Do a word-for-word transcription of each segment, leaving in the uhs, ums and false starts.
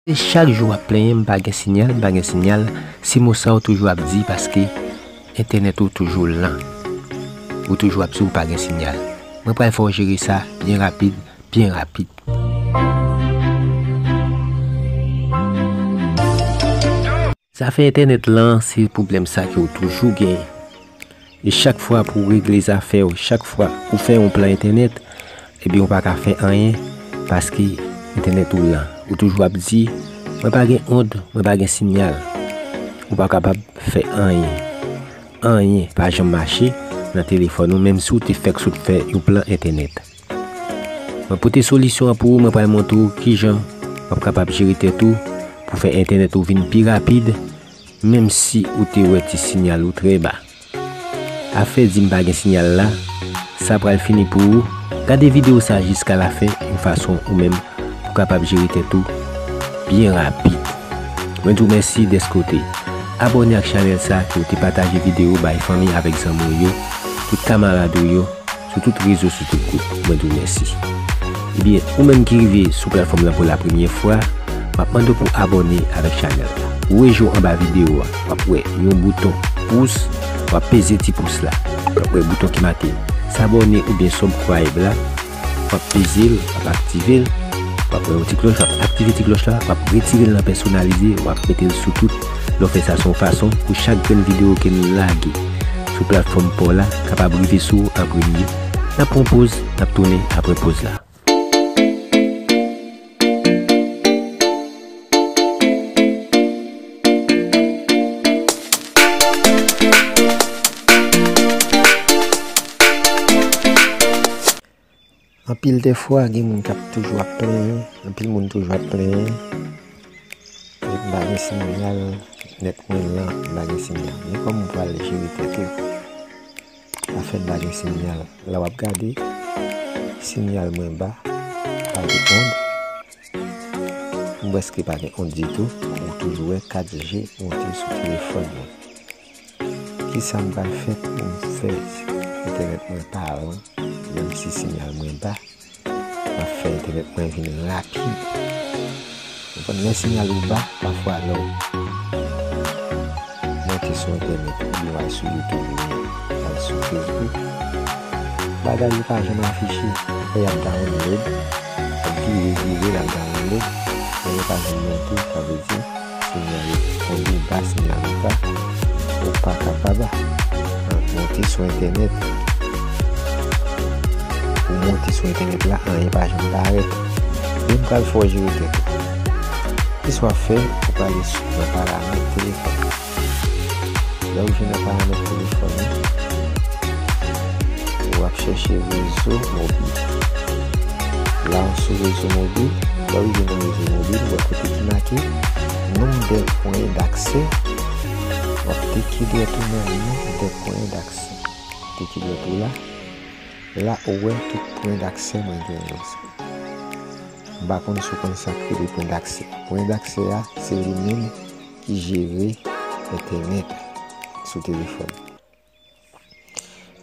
E chak jou w ap plenyen, "M pa gen sinyal, m pa gen sinyal." Se mo sa w toujou ap di paske entènèt ou toujou lan. Ou toujou ap di w pa gen sinyal. Mwen pral fè w jere sa byen rapid, byen rapid. Zafè entènèt lan, se pwoblèm sa ke w toujou genyen. E chak fwa pou w regle zafè w, chak fwa ou fè yon plan entènèt, ebyen ou pa ka fè anyen paske entènèt ou lan. Ou toujou ap di, "Mwen pa gen ond, mwen pa gen sinyal." Ou pa kapab fè anyen. Anyen pa janm mache nan telefòn ou, menm si w te fèk sot fè yon plan entènèt. Mwen pote solisyon an pou ou, mwen pral montre w kijan w ap kapab jere tèt ou pou fè entènèt ou vin pi rapid, menm si ou te wè ti sinyal ou trè ba. Afè di m pa gen sinyal la, sa pral fini pou ou. Gade videyo sa jiska lafen, yon fason ou menm pou kapab jere tèt ou byen rapid. Mwen di w mèsi dèske w te abòne ak chanèl sa, ke w te pataje videyo bay fanmi avèk zanmi w yo, tout kamarad ou yo, sou tout rezo, sou tout gwoup. Mwen di w mèsi. Ebyen, ou menm ki rive sou platfòm lan pou la premyè fwa, m ap mande w pou abòne avèk chanèl la. Ou wè jou anba videyo a, w ap wè yon bouton pous, w ap peze ti pous la. W ap wè bouton ki make s'abonner oubyen subscribe la, w ap peze l, w ap aktive l, w ap wè yon ti klòch, w ap aktive ti klòch la, w ap retire l nan pèsonalize, w ap mete l sou tout. Lè w fè sa, se yon fason pou chak grenn videyo ke n lage sou platfòm pa w la kapab rive sou ou an premye. N ap pran poz, n ap tounen apre poz la. Anpil dè fwa, gen moun k ap toujou ap plenyen, anpil moun toujou ap plenyen, "M pa gen sinyal, nèt mwen lan, m pa gen sinyal." Men kòman w pral jere tèt ou? Afè m pa gen sinyal. Lè w ap gade, sinyal mwen ba, pa gen ond. M prèske pa gen ond ditou. Ou toujou wè kat G monte sou telefòn mwen. Kisa m pral fè pou m fè entènèt mwen pa lan, menm si sinyal mwen ba? M ap fè entènèt mwen vin rapid. Ou konn lè sinyal ou ba, pafwa lè w monte sou entènèt, oubyen w al sou YouTube, oubyen w al sou Facebook, bagay yo pa janm afiche. Apre y ap download, y ap vire, vire, l ap download, men yo pa janm monte, sa vle di, sinyal ou, konbyen ba sinyal ou pa, ou pa kapab monte sou entènèt. Ou monte sou entènèt la, anyen pa janm parèt. Men m pral fè w jere tèt ou. Kisa w ap fè? Ou prale sou, nan paramèt telefòn. Lè w rive nan paramèt telefòn ou, w ap chèche rezo mobil. La w sou rezo mobil, lè w rive nan rezo mobil, w wè kote ki make "Nom des points d'accès". W ap teke dwèt ou nan "Nom des points d'accès". Teke dwèt ou la, la ou wè tout pwen d'aksè mwen genyen yo sa. M pa konn si w konn sa k rele pwen d'aksè. Pwen d'aksè a, se li menm ki jere entènèt sou telefòn.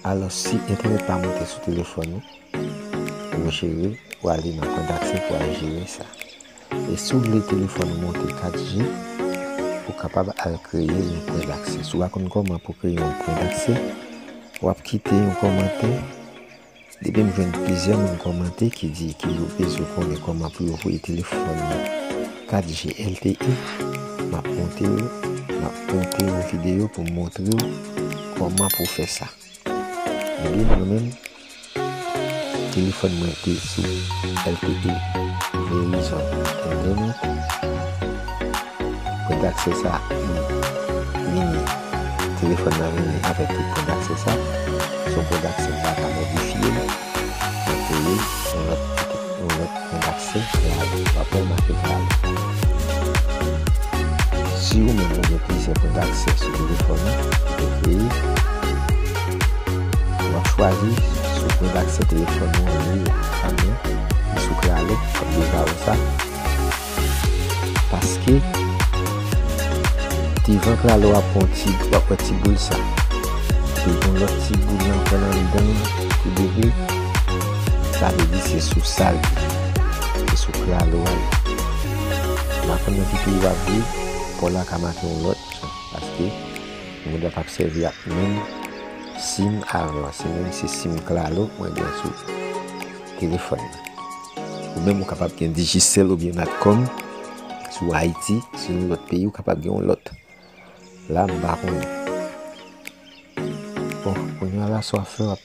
Alò, si entènèt pa monte sou telefòn ou, ou jere, ou ale nan pwen d'aksè pou al jere sa. E si w vle telefòn ou monte kat G, ou kapab al kreye yon pwen d'aksè. Si w pa konn kòman pou kreye yon pwen d'aksè, w ap kite yon kòmantè. Depi m jwenn plizyè moun kòmante ki di ke yo bezwen konnen kòman pou yo voye telefòn kat G L T E, m ap monte yo, m ap monte yon videyo pou m montre w kòman pou fè sa. Ebyen, mwen menm, telefòn mwen te sou L T E Verizon Internet. Pwen d'aksè sa vini. Telefòn nan vini avèk tout pwen d'aksè sa. Se yon pwen d'aksè m pa ka modifye l. Mwen kreye yon lòt, yon lòt pwen d'aksè, prale. W ap wè make prale. Si ou menm ou gen plizyè pwen d'aksè sou telefòn ou, ou te kreye, w ap chwazi sou pwen d'aksè telefòn ou an ye a. Sa m ye, li sou klalo, w ap deja wè sa. Paske devan klalo w ap wè yon ti, w ap wè ti boul sa. Epi yon lòt ti boul nan fè nan anndan ki leve, sa vle di se sou sa l ye. Se sou klalo a l ye. M ap Pandan ki peyi w ap viv, pa w la ka make yon lòt jan, paske mwen dwa p ap sèvi ak menm sim avè w. Se menm se sim Claro mwen gen sou telefòn mwen. Ou menm ou kapab gen Digicel oubyen Natcom sou Ayiti, si yon lòt peyi ou kapab gen yon lòt. La m pa konnen. Bon, kounye a la sa w ap fè, w ap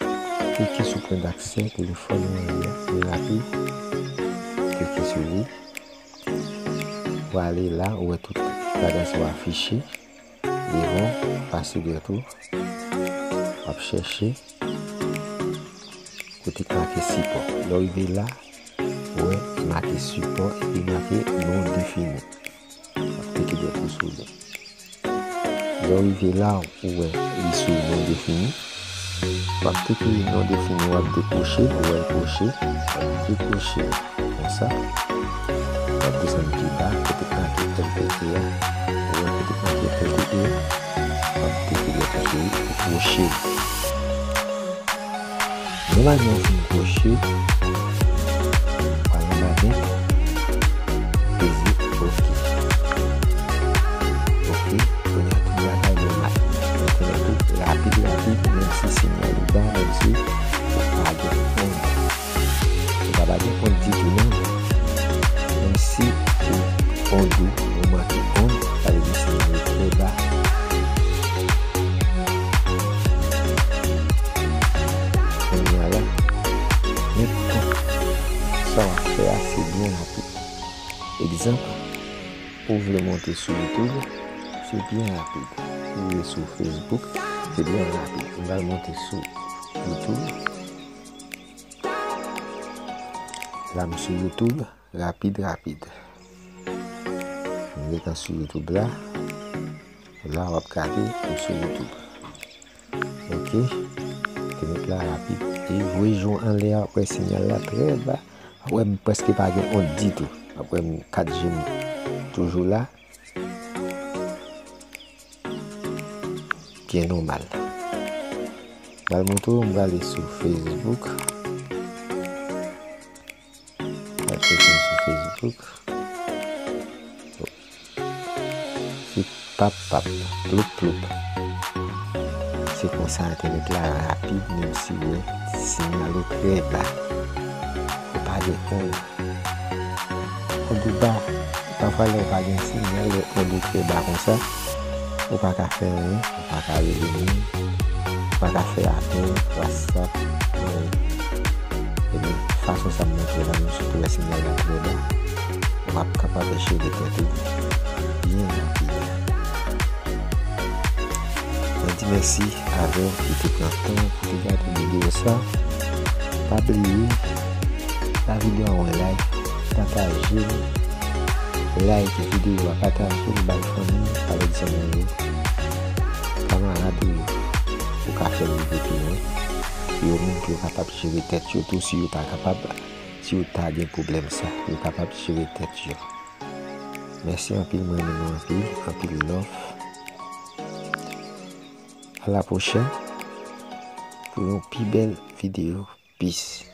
klike sou pwen daksè telefòn ou an li a, li rapid. Klike sou li. Ou ale la, ou wè tout bagay sa yo afiche devan, pase dèyè tou. W ap chèche kote k make sipò. Lè w rive la, ou wè make sipò epi make non defini. W ap klike dèyè tou sou li. Lè w rive la, ou wè li sou non defini. W ap klike non defini, w ap dekwoche, ou wè l kwoche, w ap dekwoche konsa. W ap desann pi ba, kote k make M P T a, ou wè kote k make M P T a, w ap klike dèyè tou sou li pou kwoche l. Nòmalman, w fin kwoche, w al nan maten, peze oke. Oke, kounye a tout bagay nòmal. Entènèt ou rapid, rapid, menm si siyal ou ba, menm si ou pa gen onn. Ou pa, pa gen onn ditou, non. Menm si ou onn ou, ou manke onn, sa vle di siyal ou trè ba. Kounye a la, nenpòt sa w ap fè a, se byen rapid. Egzanp, ou vle monte sou YouTube, se byen rapid. Ou vle sou Facebook, se byen rapid. M pral monte sou YouTube. La, m sou YouTube, rapid, rapid. M gentan sou YouTube la. La, w ap gade, m sou YouTube. Oke. Entènèt la rapid. E voye je w anlè a, w ap wè siyal la trè ba. W ap wè m prèske pa gen onn ditou. W ap wè m kat G m toujou la. Byen nòmal. M pral montre w, m prale sou Facebook. Pral klike sou Facebook. Se pap pap, ploup ploup. Se konsa entènèt la rapid, menm si w wè siyal ou trè ba. Ou pa gen onn. Onn ou ba, pafwa lè ou pa gen siyal, lè onn ou trè ba konsa, ou pa ka fè anyen, ou pa ka rele moun, ou pa ka fè apèl, WhatsApp, anyen. Ebyen, fason sa m montre la, nou sitou wè siyal la trè ba, w ap kapab jere tèt ou byen rapid. Mwen di mèsi avè w ki te pran tan pou te gade videyo sa. Pa bliye, ba videyo a yon like, pataje l, like videyo a, pataje l, bay fanmi, avèk zanmi yo, kamarad ou yo, ou ka fè l rive pi lwen. Yo menm tou yo kapab jere tèt yo tou, si yo ta kapab, si yo ta gen pwoblèm sa, yo kapab jere tèt yo. Mèsi anpil, mwen renmen nou anpil, anpil love. A la pwochèn pou yon pi bèl videyo. Peace.